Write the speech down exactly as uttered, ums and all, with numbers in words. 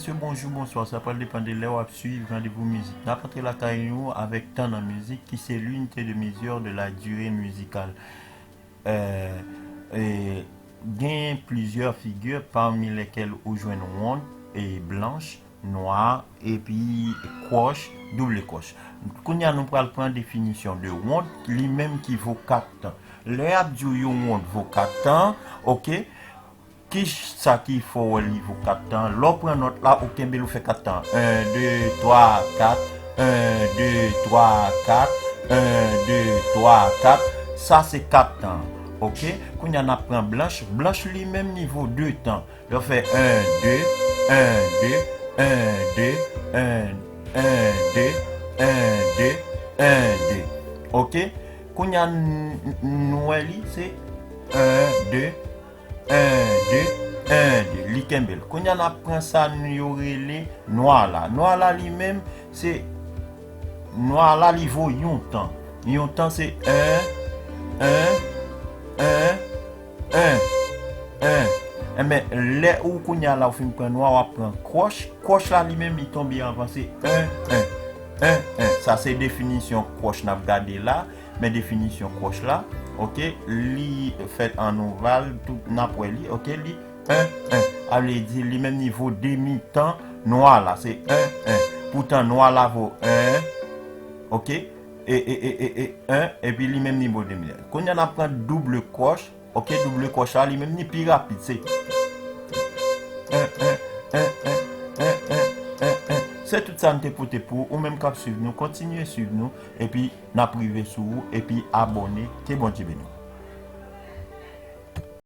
Mesye, bonjou, bonswa. Sa pral depann de lè w ap swiv Randevou Mizik. N ap antre lakay nou avèk tan nan mizik, ki se l'unité de mesure de la durée musicale. Euh, e genyen plizyè figi, pami lèkèl ou jwenn wonn, e blanch, nwa, epi kwòch, double kwòch. Kounye a, nou pral pran definisyon de wonn, li menm ki vo kat tan. Lè y ap di w yon wonn vo kat tan, oke? Ki sa ki fè w wè li vo kat tan? Lè w pran nòt la, ou kenbe l, ou fè kat tan. En, de, twa, kat. En, de, twa, kat. En, de, twa, kat. Sa se kat tan. Oke? Kounye a, n ap pran blanch. Blanch li menm, li vo de tan. Lè w fè en, de, en, de, en, de, en, en, de, en, de, en, de. Oke? Kounye a, n- n- nou wè li, se en, de, en, de, en, de. Li kenbe l. Kounye a, n ap pran sa n yo rele nwa la. Nwa la, li menm, se nwa la, li vo yon tan. Yon tan, se en, en, en, en, en. Enben, lè ou kounye a la, ou fin pran nwa, w ap pran kwòch. Kwòch la, li menm, li tonbe anvan, se en, en, en, en. Sa se definisyon kwòch n ap gade la. Men definisyon kwòch la, oke, li fèt an oval, tout n ap wè li, oke, li en, en. A vle di, li menm, li vo demi tan nwa la, se en, en. Poutan, nwa la vo en, oke, e, e, e, e, e, en, epi li menm, li vo demi tan. Kounye a, n ap pran double kwòch, oke, double kwòch la, li menm, li pi rapid, se en, en, en, en, en, en, en, en. Se tout sa n te pote pou ou, ou menm k ap swiv nou, kontinye swiv nou, epi n ap rive sou ou, epi abòne. Ke Bondye beni w.